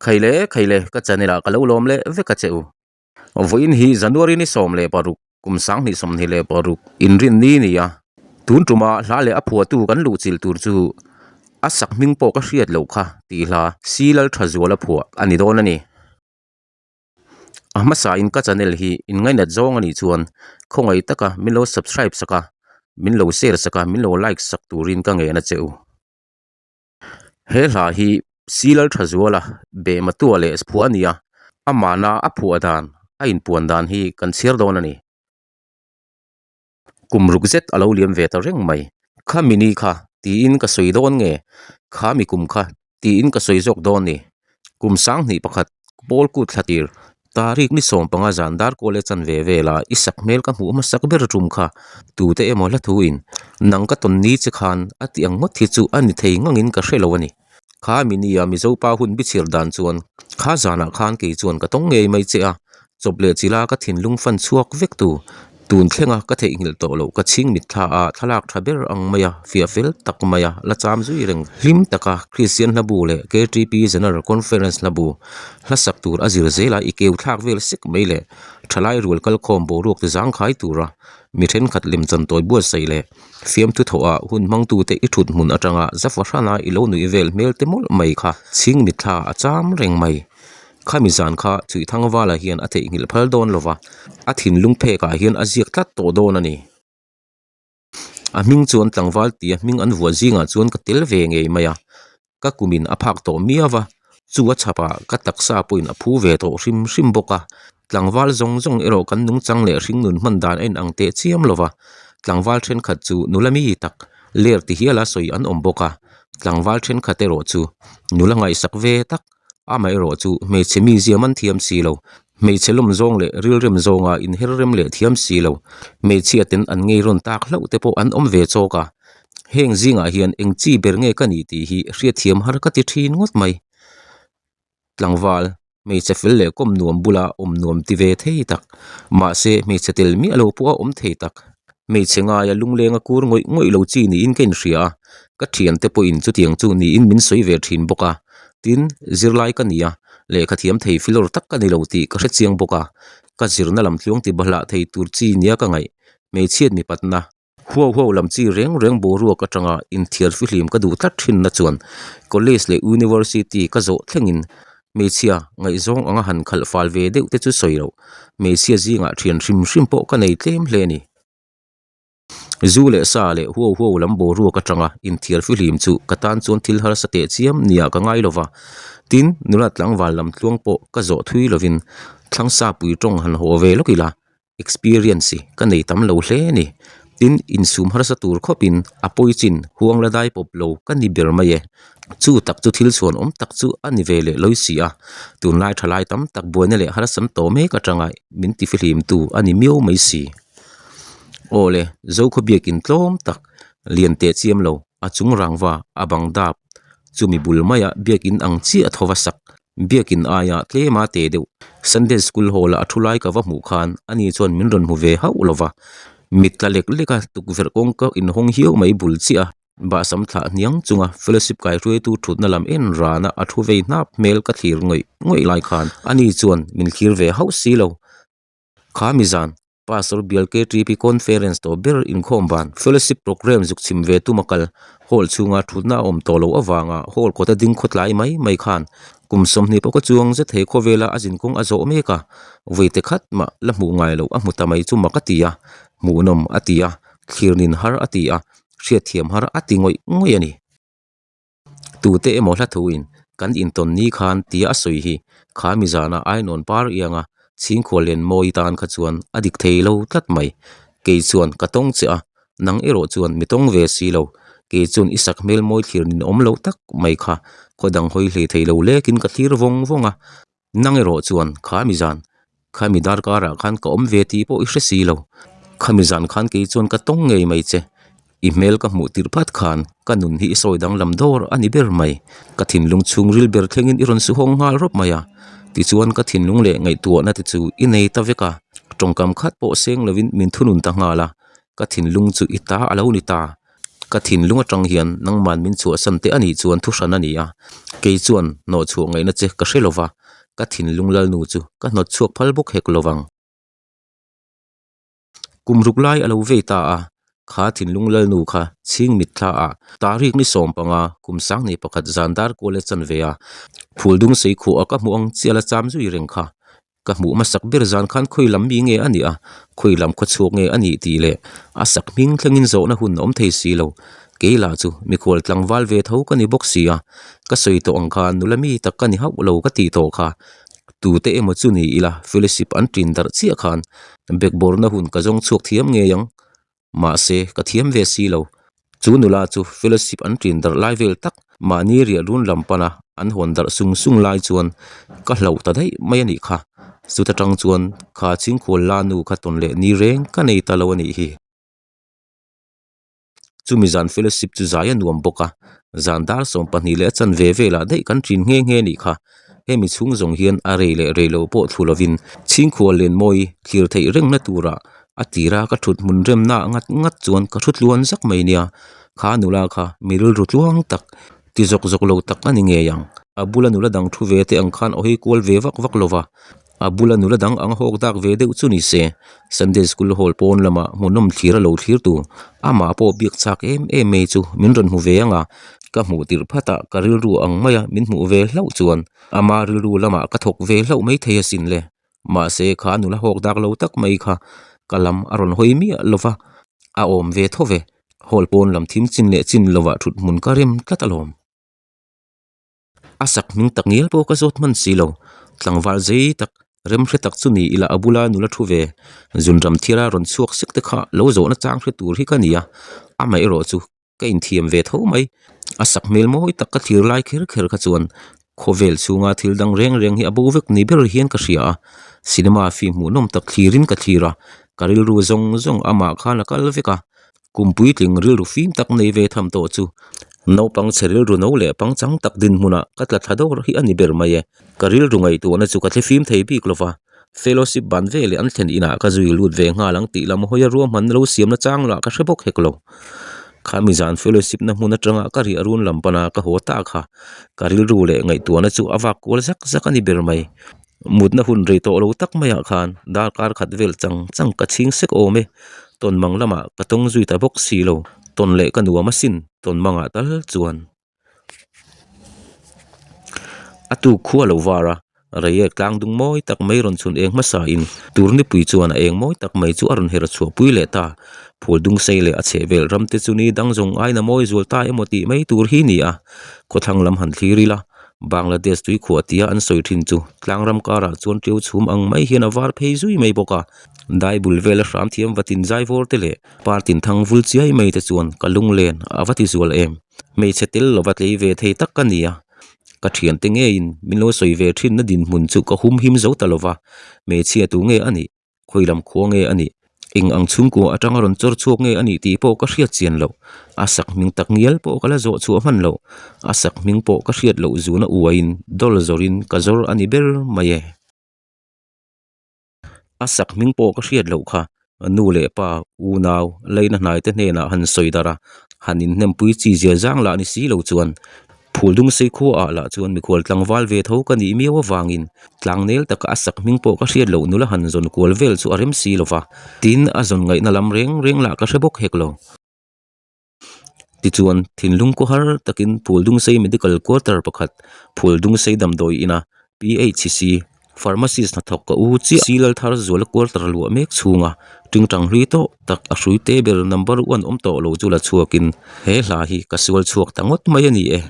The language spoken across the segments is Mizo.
Khaile khaile ka channel ah ka lo lawm leh vek a che u. Vawiin hi January ni 16 kum 2026 inrin ni ni a. Tun tuma hla leh a phuahtu kan luhchilh tur chu a sak hming pawh ka hriat loh kha tih hla Si Lalthazuala phuah a ni dawn a ni. A hmasain ka channel hi in ngainat zawng a nih chuan khawngaih taka min lo subscribe sak a, min lo share sak a, min lo like sak turin ka ngen a che u. He hla hi Silal Thazuala Behmatua leh phuah a ni a, amahna a phuah dan a inpuan dan hi kan chhiar dawn a ni. Kum ruk zet a lo liam ve ta reng mai. Kha mini kha tiin ka sawi dawn nge? Kha mi kum kha tiin ka sawi zawk dawn ni. Kum 21 pawl kut thla tir tarik ni 15 zan dar kawl e chan ve vela i sak hmel ka hmuh hmasak ber tum kha tute emaw hla thuin nang ka tawn ni che khan a tih ang ngawt hi chu a ni thei ngangin ka hre lo a ni. Kha mini a Mizo pa hun bichhir dan chuan kha zanah khan kei chuan ka tawng ngei mai che a, chawp leh chila ka thinlung fan chhuak vek tu. Tun thlenga ka theihnghilh tawh loh ka chhing mitthla a thlalak tha ber ang mai a, fiah fel tak mai a, la cham zui reng. Hlim taka Kristian hlabu leh KTP General Conference hlabu hla sak tur a zir zela i keu thlak vel sek mai leh thalai rual kalkhawm boruak ti zangkhai tura mi thenkhat lemchan tawi buatsaih leh Fiamthu thawhah hun hmangtute i thut hmun atanga zafahrana i lo nuih vel hmel te mawlh mai kha chhing mitthla a cham reng mai. Khami zan kha Chuihthangvala hian a theihnghilh phal dawn lova, a thinlung phekah hian a ziak tlat tawh dawn a ni. A hming chuan tlangval tia hming an vuah zingah chuan ka tel ve ngei mai a. Ka kumin a phak tawh miau a, chu a chhapah ka taksa pawhin a phu ve tawh hrim hrim bawk a. Tlangval zawng zawng erawh kan nungchang leh hringnun hman dan a inang teh chiam lo va, tlangval thenkhat chu nula mi tak ler ti hiala sawi an awm bawk a, tlangval thenkhat erawh chu nula ngaihsak ve tak, amaherawh chu hmeichhe mi ziam an thiam si lo, hmeichhe lawm zawng leh rilrem zawnga inher rem leh thiam si lo, hmeichhia ten an ngei rawn tak hlauh te pawh an awm ve chawk a. Heng zingah hian eng chi ber nge ka nih tih hi hriatthiam har ka ti thin ngawt mai. Tlangval, hmeichhe fel leh kawm nuam bula awm nuam ti ve thei tak, mahse hmeichhe tel miah lo pawh a awm thei tak. Hmeichhe ngaia lunglenga kur ngawih ngawih lo chi niin ka inhria a, ka thiante pawhin chutiang chu niin min sawi ve thin bawk a. Tin, zirlai ka ni a, lehkha thiam thei filawr tak ka ni lo tih ka hrechiang bawk a, ka zirna lam tluang ti bahlah thei tur chi nia ka ngaih, hmeichhiat mipatna. Huau huau lam chi reng reng boruak atanga inthiar fihlim ka duh tlat thinna chuan college leh university ka zawh thlengin hmeichhia ngaihzawng anga han khalh fal ve deuh te chu sawi loh hmeichhia zingah thian hrim hrim pawh ka nei tlem hle a ni. Zu leh sa leh huau huau lam boruak atanga inthiar fihlim chu ka tan chuan thil harsa teh chiam nia ka ngai lova, tin nula tlangval lam tluang pawh ka zawh thui lovin thlangsa pui tawng han haw ve lawk ila Experience ka nei tam lo hle a ni. Tin, insum harsa tur khawpin a pawi chin huang la dai pawp lo ka ni ber mai e. Chu tak chu thil chhuan awm tak chu a ni ve leh lawi si a. Tunlai thalai tam tak buaina leh harsam tawh mek atanga min tifihlimtu a ni miau mai si. Aw le, Zokhaw biakin tlawm tak, lian teh chiam lo, a chung rangva, a bang dap, chumi bul maia biakin ang chiah tho va sak Biakin aia tlema te deuh Sunday School Hall a thu lai ka va hmuh khan ani chuan min rawn hmu ve hauh lo va, mit tla lek lek a tukverh kawngka inhawng hiau mai bul chiah a, bahsam thlah hniang chunga fellowship kaihruaitu thutna lam en rana a thu vei hnap hmel ka thlir ngawih ngawih lai khan ani chuan min thlir ve hauh si lo. Kha mizan Pastor Bial KTP Conference tawh ber inkhawm ban Fellowship Programme zuk chhim ve tum a kal. Hall chhunga thutna a awm tawh loh avanga hall kawta ding khawtlai mai mai khan kum 20 pawh ka chuang zet he khawvela a zinkawng a zawh mek a, vawi te khat mah la hmuh ngai loh a hmu ta mai chu mak a ti a, hmuhnawm a ti a, thlirnin har a ti a, hriatthiam har a ti ngawih ngawih a ni. Tute emaw hla thuin kan intawn ni khan tia a sawi hi kha mi zana Ainawn par ianga chhingkhual len mawi tan kha chuan a dik thei lo tlat mai. Kei chuan ka tawng che a, nang erawh chuan mi tawng ve si lo. Kei chuan i sak hmel mawi thlir nin awm lo tak mai kha khaw dang hawi hlei thei lo lekin ka thlir vawng vawng a. Nang erawh chuan kha mi zan, kha mi darkarah khan ka awm ve tih pawh i hre si lo. Kha mi zan khan kei chuan ka tawng ngei mai che. I hmel ka hmuh tirh phat khan ka nun hi i sawi danglam dawr a ni ber mai. Ka thinlung chhungril ber thlengin i rawn suhawng nghal rawp mai a. Tichuan ka thinlung leh ngaihtuahna te chu i nei ta vek a. Tawngkam khat pawh seng lovin min thunun ta nghal a. Ka thinlung chu i ta a lo ni ta. Ka thinlung atang hian nangman min chhuahsan teh a nih chuan thu hran a ni a, kei chuan hnawhchhuah ngaihna che ka hre lova, ka thinlung lalnu chu ka hnawt chhuak phal bawk hek lovang. Kum ruk lai a lo vei ta a, kha thinlung lalnu kha chhing mitthla ah tarik ni 15 kum 21 zan dar kual a chan ve a, phul dung sei khuah a ka hmuh ang chial a cham zui reng kha. Ka hmuh hmasak ber zan khan khawi lam mi nge a nih a, khawi lam khaw chhuak nge a nih tih leh a sak hming thlengin zawhna hun a awm thei si lo. Kei lah chu mikhual tlangval ve tho ka ni bawk si a, ka sawi tawh ang khan nula mi tak ka ni hauh lo ka tih tawh kha. Tute emaw chu ni ila fellowship an ṭin darh chiah khan bekbawrna hun ka zawng chhuak thiam ngei ang. Mahse, ka thiam ve si lo. Chu nula chu fellowship an ṭin darh lai vel tak mahni riah run lam pana an hawn darh sung sung lai chuan ka hlauh ta daih mai a nih kha. Chuta ṭang chuan kha chhingkhual la nu kha tawn leh ni reng ka nei ta lo a nih hi. Chumi zan fellowship chu zai a nuam bawk a, zan dar 12 leh a chanve velah daih kan ṭin nghe nghe nih kha. Hemi chhung zawng hian a rei leh rei lo pawh thlu lovin chhingkhual lenmawi thlir theih rengna turah a tira ka thut hmun remna ngat ngat chuan ka thu tluan zak mai nia. Kha nula kha mi rilru tluang tak, ti zawk zawk lo tak a ni ngei ang. A bula nula dang thu ve te ang khan aw hi kual ve vak vak lo va. A bula nula dang ang hawk dak ve deuh chu ni se, Sunday School Hall pawn lama hmuhnawm thlir a lo thlir tu, amah pawh biak chak em em mai chu min rawn hmu ve ang a, ka hmuh tirh phatah ka rilru ang maia min hmuh ve hlauh chuan ama rilru lamah ka thawk ve hlauh mai thei asin le. Mahse kha nula hawk dak lo tak mai kha ka lam a rawn hawi miah lo va, a awm ve tho ve, Hall pawn lam thim chin leh chin lovah thut hmun ka rem tlat alawm. A sak hming tak ngial pawh ka zawt hman si lo. Tlangval zei tak, rem hre tak chu ni ila a bula nula thu ve. Zunram thira rawn chhuak sek te kha lo zawhna chang hre tur hi ka ni a, amaherawh chu ka inthiam ve tho mai. A sak hmel mawi tak ka thlir lai kher kher kha chuan khawvel chhunga thil dang reng reng hi a bo vek ni ber hian ka hria a. Cinema film hmuhnawm tak thlirin ka thlir a, ka rilru zawng zawng amah khan a kal vek a. Kum puitling rilru fim tak nei ve tham tawh chu naupang chhe rilru no leh pangchang tak dinhmunah ka tla thla dawr hi a ni ber mai e. Ka rilru ngaihtuahna chu ka thle fim thei bik lova, fellowship ban ve leh an thlen inah ka zui lut ve nghal ang tih lam hawia ruahmanna lo siamna chang lah ka hre bawk hek lo. Khami zan fellowship na hmun atanga ka riah run lam pana ka haw ta kha ka rilru leh ngaihtuahna chu a vak kual zak zak a ni ber mai. Mutna hun rei tawh lo tak maiah khan darkar khat vel chang chang ka chhing sek awm e. Tawn mang lamah ka tawng zui ta bawk si lo. Tawn leh ka nuam asin tawn mangah tal chuan. A tuk khua lo var a, Reiek tlang dung mawi tak mai rawn chhun eng hmasa in Turnipui chuan a eng mawi tak mai chu a rawn her chhuah pui leh ta. Phul dung sei leh a chheh vel ram te chu ni dang zawng aina mawi zual ta emaw tih mai tur hi ni a. Khawthlang lam han thlir ila. Bangladesh tui khuah tia an sawi thin chu tlangram karah chuan ṭiau chhum ang mai hian a var phei zui mai bawk a, daibul vela hram thiam vatin zaivawr te leh partin thang vul chiai mai te chuan ka lunglen a va ti zual em. Hmeichhe tel lova tlei ve thei tak ka ni a, ka thiante ngeiin min lo sawi ve thinna dinhmun chu ka humhim zo ta lova, hmeichhia tu nge a nih? Khawi lam khua nge a nih? Eng ang chhungkua atanga rawn chawr chhuak nge a nih tih pawh ka hriat chian loh. A sak hming tak ngial pawh ka la zawh chhuah hman loh. A sak hming pawh ka hriat loh zuna uaiin dawl zawrin ka zawr a ni ber mai e. A sak hming pawh ka hriat loh kha nu leh pa, unau, leina hnaite hnenah han sawi darh a, han inhnempui chi zia zang lah ni si lo chuan Phuldung sei khuaah lah chuan mikhual tlangval ve tho ka nih miau avangin tlangnel taka a sak hming pawh ka hriat loh nula han zawn kual vel chu a rem si lo va, tin a zawn ngaihna lam reng reng lah ka hre bawk hek lo. Tichuan, thinlung kaw har takin Phuldung sei Medical Quarter pakhat, Phuldung sei damdawi ina PHC, Pharmacist hnathawk ka u chiah Silal thar zuala quarter luah mek chhunga tingtang hlui tawh tak a hrui te ber number one awm tawh lo chu la chhuakin he hla hi ka sual chhuak ta ngawt mai a ni e.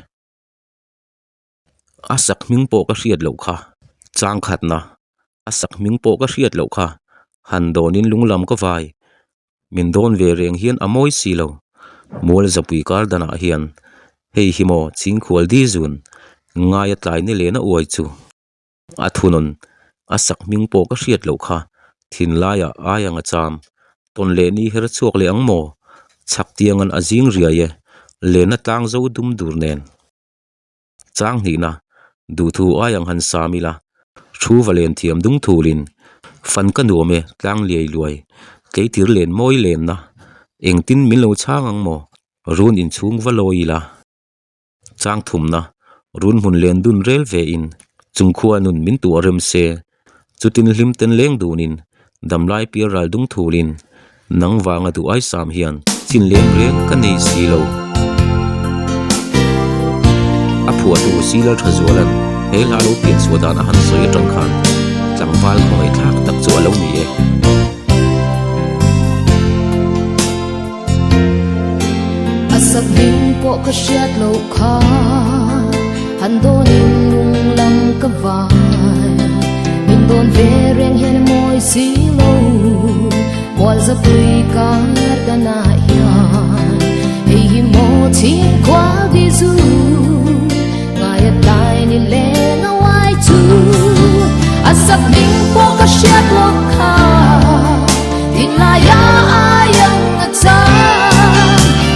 A sak hming pawh ka hriat loh kha chang khatna a sak hming pawh ka hriat loh kha han dawnin lunglam ka vai min dawn ve reng hian a mawi si lo mual zapui kar danah hian hei hi maw chhingkhual di zun ngaia tlai ni lena uai chu. A thunawn a sak hming pawh ka hriat loh kha thinlaiah ai ang a cham. Tawn leh ni her chhuak leh ang maw? Chhak tiangan a zing riai e, lenna tlang zo dum dur nen. Chang hnihna, duhthu ai ang han sam ila, thu va len thiam dung thulin, fan ka nuam e tlang liai luai, tleitir len mawi lenna, engtin min lo chhang ang maw? Run inchhung va lawi ila. Chang thumna, run hmun len dun rel ve in, chung khua nun min tuah rem se, chutin hlim ten leng dunin, damlai pial ral dung thulin, nang vanga duh ai sam hian chin leng reng ka nei si lo. A phuahtu Silal Thazuala'n he hla lo pian chhuah dan a han sawi atang khan tlangval khawngaihthlak tak chu a lo ni e. A sak hming pawh ka hriat loh kha Han dawnin lung lam ka vai Min dawn ve reng hian mawi si lo Mual zapui kar danah hian Hei hi maw chhing khual di zu Ngai a tlai ni leng a uai chu A sak hming pawh ka hriat loh kha Thinlai a ai ang a chang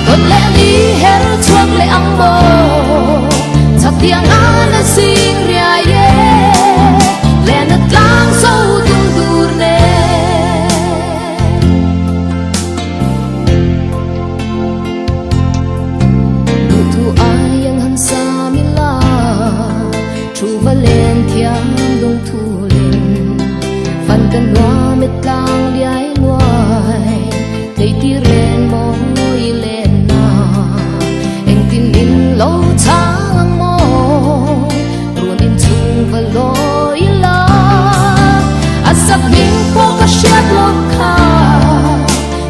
Tawn leh ni her chhuak leh ang maw Chak tiang a na zing riai e Len a tlang zo tung tur nen Duhthu ai ang han sa mi la Thu va len thiam lungthu len Fan ka nuam e tlang liai luai Thei ti ren mawi len na Engtin in lo chang ang maw Run in chung va lawi la A sak hming pawh ka hriat loh kha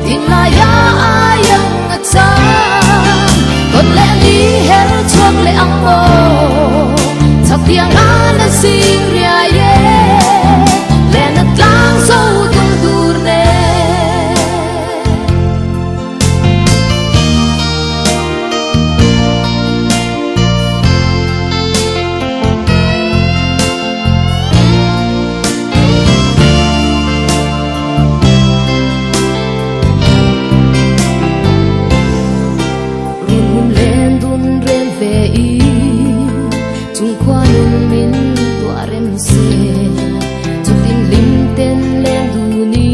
Thinlai a ai ang a chang Tawn leh ni her chhuak leh ang maw Chak tiang a na zing riai e Len a tlang zo tung tur nen. Run len dun rel ve i chung khua nun min tuah rem se chutin hlim ten leng dun i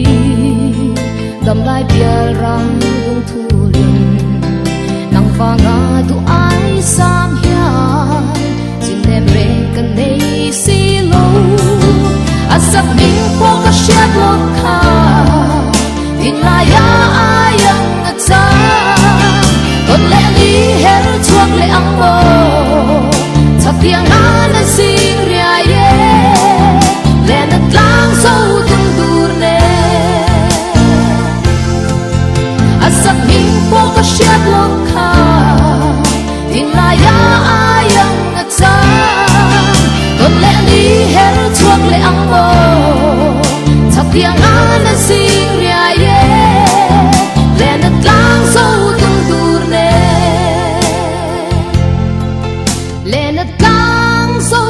dam lai pial rang lung thulin nang vanga duh ai sam hian chin nem reng ka nei si lo a sak hming pawh ka hriat loh kha thinlai a ai ang a chang tawn leh ni her chhuak leh ang maw chak tiang a na zing riai e len a tlang zo tung tur nen a sak hming pawh ka hriat loh kha thinlai a ai ang a chang tawn leh ni her chhuak leh ang maw chak tiang a na zing riai e len a tlang zo tung tur nen len a tlang zo.